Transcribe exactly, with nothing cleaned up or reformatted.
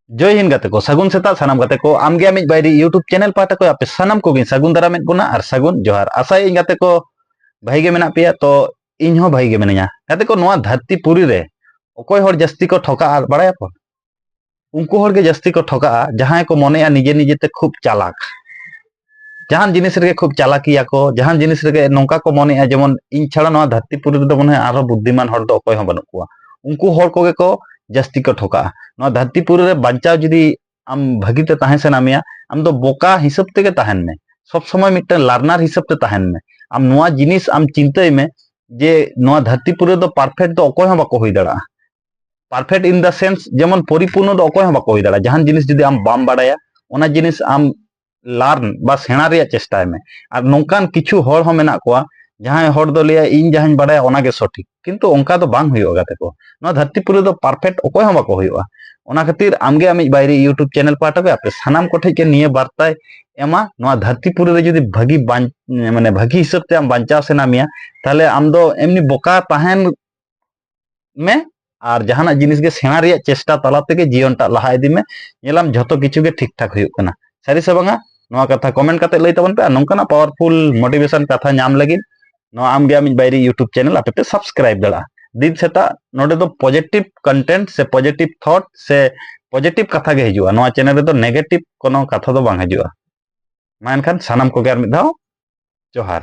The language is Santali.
ᱡᱚᱭ ᱦᱤᱱᱫ ᱜᱟᱛᱮ ᱠᱚ, ᱥᱟᱹᱜᱩᱱ ᱥᱮᱛᱟᱜ ᱥᱟᱱᱟᱢ ᱜᱟᱛᱮ ᱠᱚ᱾ ᱟᱢᱜᱮ ᱟᱢᱤᱡ ᱵᱟᱭᱨᱤ YouTube ᱪᱮᱱᱮᱞ ᱯᱟᱦᱴᱟ ᱠᱷᱚᱱ ᱟᱯᱮ ᱥᱟᱱᱟᱢ ᱠᱚᱜᱮᱧ ᱥᱟᱹᱜᱩᱱ ᱫᱟᱨᱟᱢᱮᱫ ᱵᱚᱱᱟ ᱟᱨ ᱥᱟᱹᱜᱩᱱ ᱡᱚᱦᱟᱨ᱾ ᱟᱥᱟᱭᱟᱹᱧ ᱜᱟᱛᱮ ᱠᱚ ᱵᱷᱟᱹᱜᱤ ᱜᱮ ᱢᱮᱱᱟᱜ ᱯᱮᱭᱟ, ᱛᱚ ᱤᱧ ᱦᱚᱸ ᱵᱷᱟᱹᱜᱤ ᱜᱮ ᱢᱤᱱᱟᱹᱧᱟ᱾ ᱜᱟᱛᱮ ᱠᱚ, ᱱᱚᱣᱟ ᱫᱷᱟᱹᱨᱛᱤ ᱯᱩᱨᱤ ᱨᱮ ᱚᱠᱚᱭ ᱦᱚᱲ ᱡᱟᱹᱥᱛᱤ ᱠᱚ ᱴᱷᱚᱠᱟᱜᱼᱟ ᱵᱟᱲᱟᱭᱟᱯᱚ? ᱩᱱᱠᱩ ᱦᱚᱲ ᱜᱮ ᱡᱟᱹᱥᱛᱤ ᱠᱚ ᱴᱷᱚᱠᱟᱜᱼᱟ, ᱡᱟᱦᱟᱸᱭ ᱠᱚ ᱢᱚᱱᱮᱭᱟ ᱱᱤᱡᱮ ᱱᱤᱡᱮᱛᱮ ᱠᱷᱩᱵ ᱪᱟᱞᱟᱠ᱾ ᱡᱟᱦᱟᱱ ᱡᱤᱱᱤᱥ ᱨᱮᱜᱮ ᱠᱷᱩᱵ ᱪᱟᱞᱟᱠᱤᱭᱟ ᱠᱚ, ᱡᱟᱦᱟᱱ ᱡᱤᱱᱤᱥ ᱨᱮᱜᱮ ᱱᱚᱝᱠᱟ ᱠᱚ ᱢᱚᱱᱮᱭᱟ ᱡᱮᱢᱚᱱ ᱤᱧ ᱪᱷᱟᱲᱟ ᱱᱚᱣᱟ ᱫᱷᱟᱹᱨᱛᱤ ᱯᱩᱨᱤ ᱨᱮᱫᱚ ᱢᱚᱱᱮ ᱦᱚᱭ ᱟᱨᱦᱚᱸ ᱵᱩᱫᱽᱫᱷᱤᱢᱟᱱ ᱦᱚᱲ ᱫᱚ ᱚᱠᱚᱭ ᱦᱚᱸ ᱵᱟᱹᱱᱩᱜ ᱠᱚᱣᱟ᱾ ᱩᱱᱠᱩ ᱦᱚᱲ ᱠᱚᱜᱮ ᱠᱚ ᱡᱟᱹᱥᱛᱤ ᱠᱚ ᱴᱷᱚᱠᱟᱜᱼᱟ᱾ ᱱᱚᱣᱟ ᱫᱷᱟᱹᱨᱛᱤ ᱯᱩᱨᱤ ᱨᱮ ᱵᱟᱧᱪᱟᱣ ᱡᱩᱫᱤ ᱟᱢ ᱵᱷᱟᱹᱜᱤ ᱛᱮ ᱛᱟᱦᱮᱸ ᱥᱟᱱᱟ ᱢᱮᱭᱟ, ᱟᱢ ᱫᱚ ᱵᱚᱠᱟ ᱦᱤᱥᱟᱹᱵ ᱛᱮᱜᱮ ᱛᱟᱦᱮᱱ ᱢᱮ᱾ ᱥᱚᱵ ᱥᱚᱢᱚᱭ ᱢᱤᱫᱴᱟᱝ ᱞᱟᱨᱱᱟᱨ ᱦᱤᱥᱟᱹᱵ ᱛᱮ ᱛᱟᱦᱮᱱ ᱢᱮ᱾ ᱟᱢ ᱱᱚᱣᱟ ᱡᱤᱱᱤᱥ ᱟᱢ ᱪᱤᱱᱛᱟᱹᱭ ᱢᱮ ᱡᱮ ᱱᱚᱣᱟ ᱫᱷᱟᱹᱨᱛᱤ ᱯᱩᱨᱤ ᱨᱮᱫᱚ ᱯᱟᱨᱯᱷᱮᱠᱴ ᱫᱚ ᱚᱠᱚᱭ ᱦᱚᱸ ᱵᱟᱠᱚ ᱦᱩᱭ ᱫᱟᱲᱮᱭᱟᱜᱼᱟ᱾ ᱯᱟᱨᱯᱷᱮᱠᱴ ᱤᱱ ᱫᱟ ᱥᱮᱱᱥ ᱡᱮᱢᱚᱱ ᱯᱚᱨᱤᱯᱩᱨᱱᱚ ᱫᱚ ᱚᱠᱚᱭ ᱦᱚᱸ ᱵᱟᱠᱚ ᱦᱩᱭ ᱫᱟᱲᱮᱭᱟᱜᱼᱟ᱾ ᱡᱟᱦᱟᱱ ᱡᱤᱱᱤᱥ ᱡᱩᱫᱤ ᱟᱢ ᱵᱟᱢ ᱵᱟᱲᱟᱭᱟ, ᱚᱱᱟ ᱡᱤᱱᱤᱥ ᱟᱢ ᱞᱟᱨᱱ ᱵᱟ ᱥᱮᱬᱟ ᱨᱮᱭᱟᱜ ᱪᱮᱥᱴᱟᱭ ᱢᱮ᱾ ᱟᱨ ᱱᱚᱝᱠᱟᱱ ᱠᱤᱪᱷᱩ ᱦᱚᱲ ᱦᱚᱸ ᱢᱮᱱᱟᱜ ᱠᱚᱣᱟ, ᱡᱟᱦᱟᱸᱭ ᱦᱚᱲ ᱫᱚ ᱞᱟᱹᱭᱟ ᱤᱧ ᱡᱟᱦᱟᱸᱧ ᱵᱟᱲᱟᱭᱟ ᱚᱱᱟᱜᱮ ᱥᱚᱴᱷᱤᱠ, ᱠᱤᱱᱛᱩ ᱚᱱᱠᱟ ᱫᱚ ᱵᱟᱝ ᱦᱩᱭᱩᱜᱼᱟ ᱜᱟᱛᱮ ᱠᱚ᱾ ᱱᱚᱣᱟ ᱫᱷᱟᱹᱨᱛᱤ ᱯᱩᱨᱤ ᱫᱚ ᱯᱟᱨᱯᱷᱮᱠᱴ ᱚᱠᱚᱭ ᱦᱚᱸ ᱵᱟᱠᱚ ᱦᱩᱭᱩᱜᱼᱟ᱾ ᱚᱱᱟ ᱠᱷᱟᱹᱛᱤᱨ ᱟᱢᱜᱮ ᱟᱢᱤᱡ ᱵᱟᱭᱨᱤ YouTube ᱪᱮᱱᱮᱞ ᱯᱟᱦᱴᱟ ᱠᱷᱚᱱ ᱟᱯᱮ ᱥᱟᱱᱟᱢ ᱠᱚᱴᱷᱮᱱ ᱜᱮ ᱱᱤᱭᱟᱹ ᱵᱟᱨᱛᱟᱭ ᱮᱢᱟ, ᱱᱚᱣᱟ ᱫᱷᱟᱹᱨᱛᱤ ᱯᱩᱨᱤ ᱨᱮ ᱡᱩᱫᱤ ᱵᱷᱟᱹᱜᱤ ᱵᱟᱧ-, ᱢᱟᱱᱮ ᱵᱷᱟᱹᱜᱤ ᱦᱤᱥᱟᱹᱵ ᱛᱮ ᱟᱢ ᱵᱟᱧᱪᱟᱣ ᱥᱟᱱᱟ ᱢᱮᱭᱟ, ᱛᱟᱦᱞᱮ ᱟᱢ ᱫᱚ ᱮᱢᱱᱤ ᱵᱚᱠᱟ ᱛᱟᱦᱮᱱ ᱢᱮ ᱟᱨ ᱡᱟᱦᱟᱱᱟᱜ ᱡᱤᱱᱤᱥ ᱜᱮ ᱥᱮᱬᱟ ᱨᱮᱭᱟᱜ ᱪᱮᱥᱴᱟ ᱛᱟᱞᱟ ᱛᱮᱜᱮ ᱡᱤᱭᱚᱱᱴᱟᱜ ᱞᱟᱦᱟ ᱤᱫᱤ ᱢᱮ᱾ ᱧᱮᱞᱟᱢ ᱡᱷᱚᱛᱚ ᱠᱤᱪᱷᱩ ᱜᱮ ᱴᱷᱤᱠ ᱴᱷᱟᱠ ᱦᱩᱭᱩᱜ ᱠᱟᱱᱟ᱾ ᱥᱟᱹᱨᱤ ᱥᱮ ᱵᱟᱝᱟ? ᱱᱚᱣᱟ ᱠᱟᱛᱷᱟ ᱠᱚᱢᱮᱱᱴ ᱠᱟᱛᱮ ᱞᱟᱹᱭ ᱛᱟᱵᱚᱱ ᱯᱮ᱾ ᱟᱨ ᱱᱚᱝᱠᱟᱱᱟᱜ ᱯᱟᱣᱟᱨᱯᱷᱩᱞ ᱢᱳᱴᱤᱵᱷᱮᱥᱚᱱ ᱠᱟᱛᱷᱟ ᱧᱟᱢ ᱞᱟᱹᱜᱤᱫ ᱱᱚᱣᱟ ᱟᱢᱜᱮ ᱟᱢᱤᱡ ᱵᱟᱭᱨᱤ YouTube ᱪᱮᱱᱮᱞ ᱟᱯᱮ ᱯᱮ ᱥᱟᱵᱥᱠᱨᱟᱭᱤᱵ ᱫᱟᱲᱮᱭᱟᱜᱼᱟ᱾ ᱫᱤᱱ ᱥᱮᱛᱟᱜ ᱱᱚᱰᱮ ᱫᱚ ᱯᱚᱡᱮᱴᱤᱵᱷ ᱠᱚᱱᱴᱮᱱᱴ ᱥᱮ ᱯᱚᱡᱮᱴᱤᱵᱷ ᱛᱷᱚᱴ ᱥᱮ ᱯᱚᱡᱮᱴᱤᱵᱷ ᱠᱟᱛᱷᱟ ᱜᱮ ᱦᱤᱡᱩᱜᱼᱟ᱾ ᱱᱚᱣᱟ ᱪᱮᱱᱮᱞ ᱨᱮᱫᱚ ᱱᱮᱜᱮᱴᱤᱵᱷ ᱠᱳᱱᱳ ᱠᱟᱛᱷᱟ ᱫᱚ ᱵᱟᱝ ᱦᱤᱡᱩᱜᱼᱟ᱾ ᱢᱟ ᱮᱱᱠᱷᱟᱱ ᱥᱟᱱᱟᱢ ᱠᱚᱜᱮ ᱟᱨ ᱢᱤᱫ ᱫᱷᱟᱣ ᱡᱚᱦᱟᱨ᱾